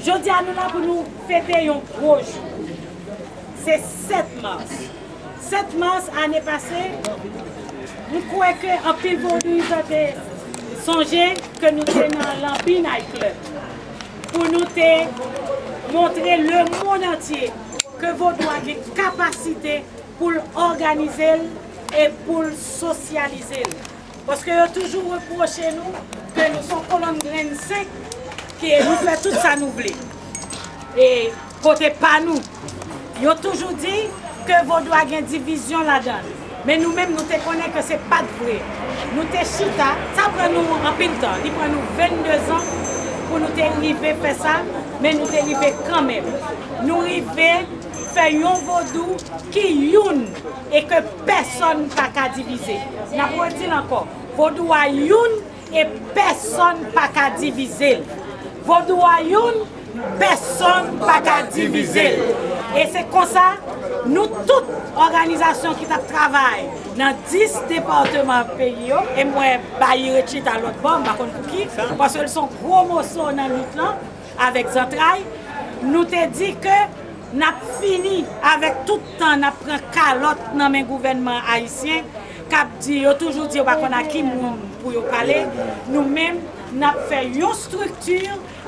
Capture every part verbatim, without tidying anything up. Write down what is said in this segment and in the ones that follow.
Jodi a nou la pou nou fete yon gwo jou. Se sèt mas. Sèt mas ane pase, m kwè ke anpil vodouyizan te sonje ke nou te nan Lanbi Night Club pou nou te montre lemonn antye ke vodou a gen kapasite pou l òganize l e pou l sosyalize l. Paske yo toujou repwoche nou ke nou se yon kolonn grenn senk, ke nou fè tout sa nou vle. E kote pa nou. Yo toujou di ke vodou a gen divizyon ladan l. Men nou menm, nou te konnen ke se pa t vre. Nou te chita, sa pran nou anpil tan. Li pran nou vennde zan pou nou te rive fè sa, men nou te rive kanmenm. Nou rive fè yon vodou ki youn e ke pèsonn pa ka divize. N ap redi l ankò. Vodou a youn e pèsonn pa ka divize l. Vodou a youn, pèsonn pa ka divize l. E se konsa, nou tout òganizasyon ki t ap travay nan dis depatman peyi yo, e m wè Bayi ret chita lòt bò, m pa konn pou ki, paske l se yon gwo moso nan lit lan, avèk zantray, nou te di ke n ap fini avèk tout tan n ap pran kalòt nan men gouvènman ayisyen k ap di, yo toujou di yo pa konn a ki moun pou yo pale. Nou menm, n ap fè yon estrikti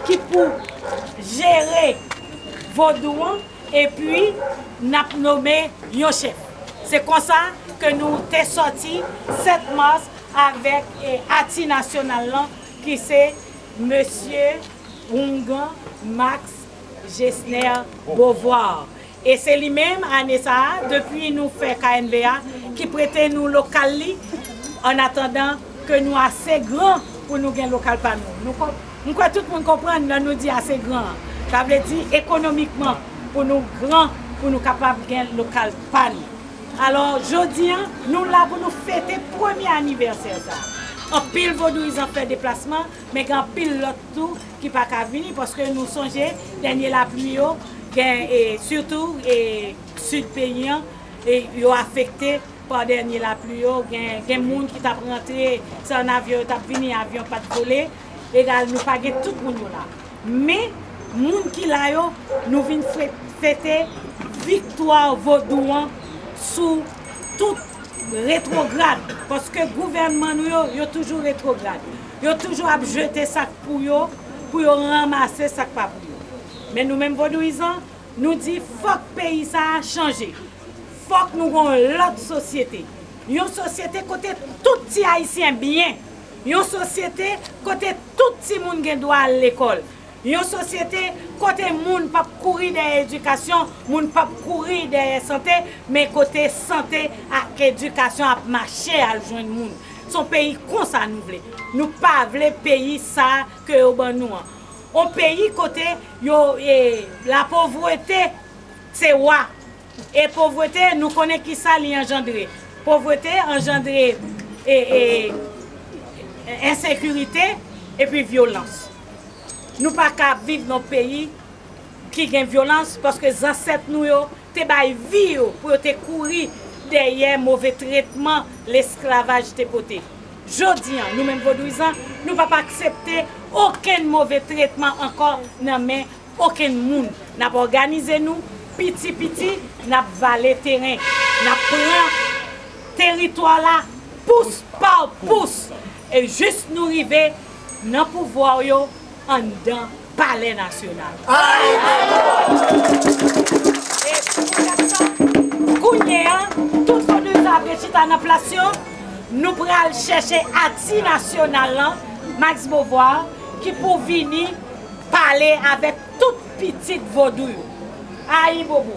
ki pou jere vodou an, epi n ap nome yon chèf. Se konsa ke nou te sòti sèt mas avèk, eh, Ati Nasyonal lan, ki se mesye Houngan Max Gesner Beauvoir. E se li menm, ane sa a, depi nou fè K N V A, ki prete nou lokal li, an atandan ke nou ase gran pou nou gen lokal pa nou. Nou konp-, m kwè tout moun konprann lè nou di ase gran an. Sa vle di ekonomikman, pou nou gran, pou nou kapab gen lokal pa nou. Alò, jodi a, nou la pou nou fete premye anivèsè sa a. Anpil vodouyizan fè deplasman, men gen anpil lòt tou ki pa ka vini, paske nou sonje dènye lapli yo, gen, e, sitou, e, sid peyi an, e, yo afekte pa dènye lapli yo. Gen, gen moun ki t ap rantre, se an avyon yo t ap vini, avyon pa t vole. Egal, nou pa gen tout moun yo la. Men, moun ki la yo, nou vin fre-, fete viktwa vodou an sou tout retwograd, paske gouvènman nou yo, yo toujou retwograd. Yo toujou ap jete sa k pou yo, pou yo ranmase sa k pa pou yo. Men nou menm vodouyizan, nou di fòk peyi sa a chanje. Fòk nou gen yon lòt sosyete. Yon sosyete kote tout ti Ayisyen byen. Yon sosyete kote tout timoun gen dwa al lekòl. Yon sosyete kote moun p ap kouri dèyè edikasyon, moun p ap kouri dèyè sante, men kote sante ak edikasyon ap mache al jwenn moun. Se yon peyi konsa nou vle. Nou pa vle peyi sa ke yo ban nou an. Yon peyi kote yo, e, lapovrete se wa. E povrete, nou konnen ki sa li anjandre. Povrete anjandre, e, e, ensekirite epi vyolans. Nou pa ka viv nan yon peyi ki gen vyolans, paske zansèt nou yo te bay vi yo pou yo te kouri dèyè move tretman lesklavaj te pote. Jodi a, nou menm vodouyizan, nou p ap aksepte okenn move tretman ankò nan men okenn moun. N ap òganize nou piti piti, n ap vale teren, n ap pran teritwa la pous pa pous, e jis nou rive nan pouvwa yo anndan Palè Nasyonal. E poutèt sa, kounye a, tout vodouyizan ap rechita nan plas yo, nou pral chèche Ati Nasyonal lan, Max Beauvoir, ki pou vini pale avèk tout pitit vodou yo. Ayibobo!